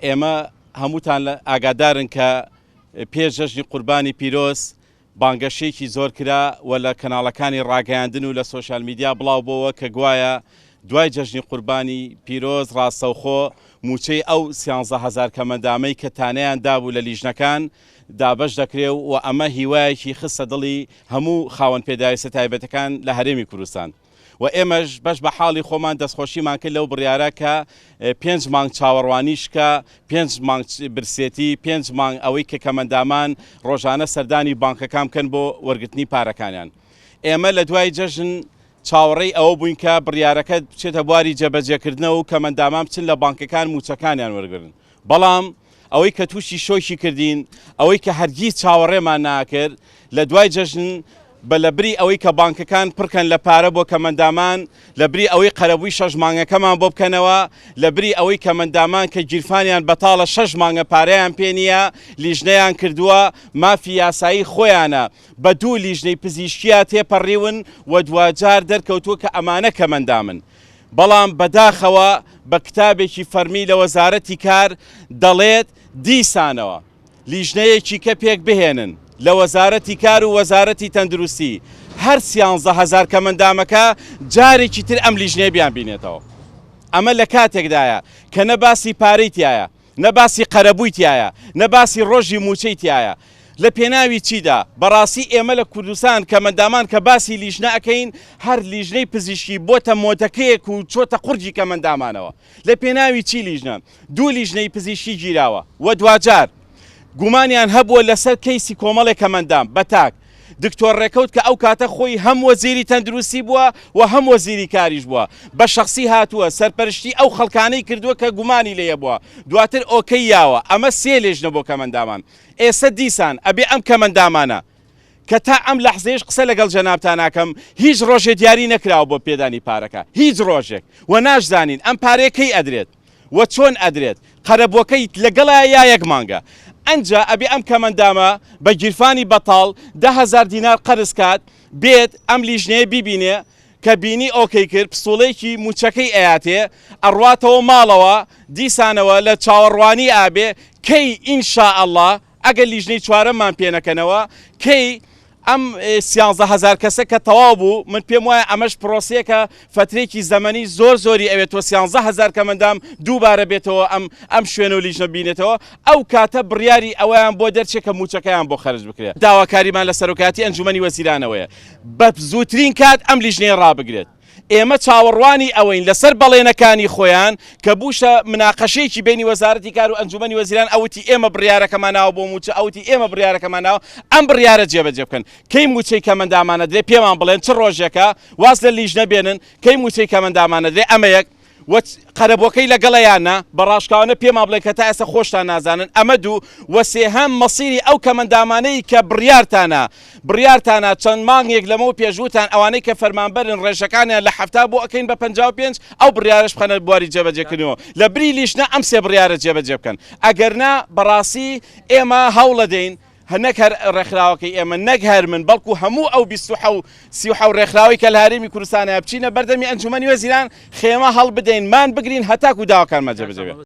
ئێمە هەمووتان ئاگادارن کە پێش جەژنی قوربانی پیرۆز بانگەشەیەکی زۆر کرا و لە کەناڵەکانی ڕاگەیاندن و لە سۆشیال میدیا بڵاو بۆوە کە گوایە دوای جەژنی قوربانی پیرۆز ڕاستەوخۆ مووچەی ئەو 13,000 کەمەندامەی کە تانەیان دابوو لە لیژنەکان دابەش دەکرێ و ئەمە هیوایەکی خستە دڵی هەموو خاوەن پێداویستە تایبەتەکان لە هەرێمی کوردستان. و ئێمەش بەش بە حاڵی خۆمان دەستخۆشیمان کرد لەو بڕیارە کە پێنج مانگ چاوەڕوانی شکا، پێنج مانگ برسێتی، پێنج مانگ ئەوەی کە کەمەندامان ڕۆژانە سەردانی بانکەکان بکەن بۆ وەرگرتنی پارەکانیان. ئێمە لە دوای جەژن چاوەڕێی ئەوە بووین کە بڕیارەکە بچێتە بواری جێبەجێکردنەوە و کەمەندامان بچن لە بانکەکان مووچەکانیان وەرگرن. بەڵام ئەوەی کە تووشی شۆکی کردین، ئەوەی کە هەرگیز چاوەڕێمان ناکرد، لە دوای جەژن بە لە بری ئەوەی کە بانکەکان پڕکەن لە پارە بۆ کەمەندامان، لە بری ئەوەی قەرەبووی شەش مانگەکەمان بۆ بکەنەوە، لە بری ئەوەی کەمەندامان کە گیرفانیان بەتاڵە شەش مانگە پارەیان پێ نییە، لیژنەیان کردووە، مافی یاسایی خۆیانە بە دوو لیژنەی پزیشکییا تێپەڕیون و دواجار دەرکەوتووە کە ئەمانە کەمەندامن. بەڵام بەداخەوە بە کتابێکی فەرمی لە وەزارەتی کار دەڵێت دیسانەوە لیژنەیەکی کە پێک بهێنن لە وەزارەتی کار و وەزارەتی تەندروستی هەر 13 هەزار کەمەندامەکە جارێکی تر ئەم لیژنەیە بیان بینێتەوە. ئەمە لە کاتێکدایە کە نە باسی پارەی تیایە، نە باسی قەرەبووی تیایە، نە باسی ڕۆژی مووچەی تیایە. لە پێناوی چیدا؟ بەڕاستی ئێمە لە کوردستان کەمەندامان کە باسی لیژنە ئەکەین، هەر لیژنەی پزیشکی بۆتە مۆدەکەیەک و چۆتە قوڕگی کەمەندامانەوە. لە پێناوی چی لیژنە؟ دوو لیژنەی پزیشکی گیراوە و دواجار گومانیان هەبووە لەسەر کەیسی کۆمەڵێک کەمەندام بە تاک. دکتۆر ڕێکەوت کە ئەو کاتە خۆی هەم وەزیری تەندروستی بووە و هەم وەزیری کاریش بووە بە شەخسی هاتووە سەرپەرشتی ئەو خەڵکانەی کردووە کە گومانی لێ بووە دواتر ئۆکەی یاوە. ئەمە سێ لێژنە بۆ کەمەندامان. ئێستا دیسان ئەبێ ئەم کەمەندامانە کە تا ئەم لەحزەیەش قسە لەگەڵ جەنابتان ئەکەم هیچ ڕۆژێ دیاری نەکراوە بۆ پێدانی پارەکە هیچ ڕۆژێک و ناشزانین ئەم پارەیە کەی ئەدرێت و چۆن ئەدرێت قەرەبووەکەی لەگەڵایە یا یەک مانگە ئەنجا ئەبێ ئەم کەمەندامە بە گیرفانی بەتاڵ 10,000 دینار قەرز کات بێت ئەم لیژنەیە بیبینێ کە بینی ئۆکەی کرد پسوڵەیەکی موچەکەی ئەیاتێ ئەڕواتەوە ماڵەوە دیسانەوە لە چاوەڕوانی ئابێ کەی ان شاء اللە ئەگەر لیژنەی چوارەممان پێ نەکەنەوە کەی ئەم 13,000 کەسە کە تەواو بوو من پێم وایە ئەمەش پرۆسەیەکە فەترێکی زەمەنی زۆر زۆری ئەوێت تۆ 13,000 کەمەندام دووبارە بێتەوە ئەم ئەم شوێنە و لیژنە بینێتەوە ئەو کاتە بڕیاری ئەوەیان بۆ دەرچێت کە موچەکەیان بۆ خەرج بکرێت. داواکاریمان لە سەرۆکایەتی ئەنجومەنی وەزیرانەوەیە بە زووترین کات ئەم لیژنەیە ڕابگرێت. ئێمە چاوەڕوانی ئەوەین لەسەر بەڵێنەکانی خۆیان کە بووشە مناقەشەیەکی بەینی وەزارەتی کار و ئەنجومەنی وەزیران ئەوتی ئێمە بڕیارەکەمان ناوە بۆ مووچە ئەوتی ئێمە بڕیارەکەمان ناوە ئەم بڕیارە جێبەجێ بکەن. کەی مووچەی کەمەندامان ئەدرێ پێمان بڵێن چ ڕۆژێکە واز لە لیژنە بێنن کەی مووچەی کەمەندامان ئەدرێ ئەمە یەک. وە قەرەبووەکەی لەگەڵە یان نا؟ بە ڕاشکاوانە پێمان بڵێن کە تا ئێستا خۆشتان نازانن، ئەمە دوو، وە سێهەم مەسیری ئەو کەمەندامانەی کە بڕیارتانە بڕیارتانە چەند مانگێک لەمەو پێش وتان ئەوانەی کە فەرمانبەرن ڕێژەکانیان لە 70 بۆ ئەکەین بە 55 ئەو بڕیارەش بخەنە بواری جێبەجێکردنەوە لە بری لیژنە ئەم سێ بڕیارە جێبەجێ بکەن ئەگەرنا بەڕاستی ئێمە هەوڵەدەین نەک هەر ڕێکخراوەکەی ئێمە، نەک هەر من، بەڵکو هەموو ئەو 27 37 ڕێکخراوەی کە لە هەرێمی کوردستانە بچینە بەردەمی ئەنجومەنی وەزیران، خێمە هەڵبدەین، مان بگرین هەتاکو داواکانمان جێبەجێ بێت.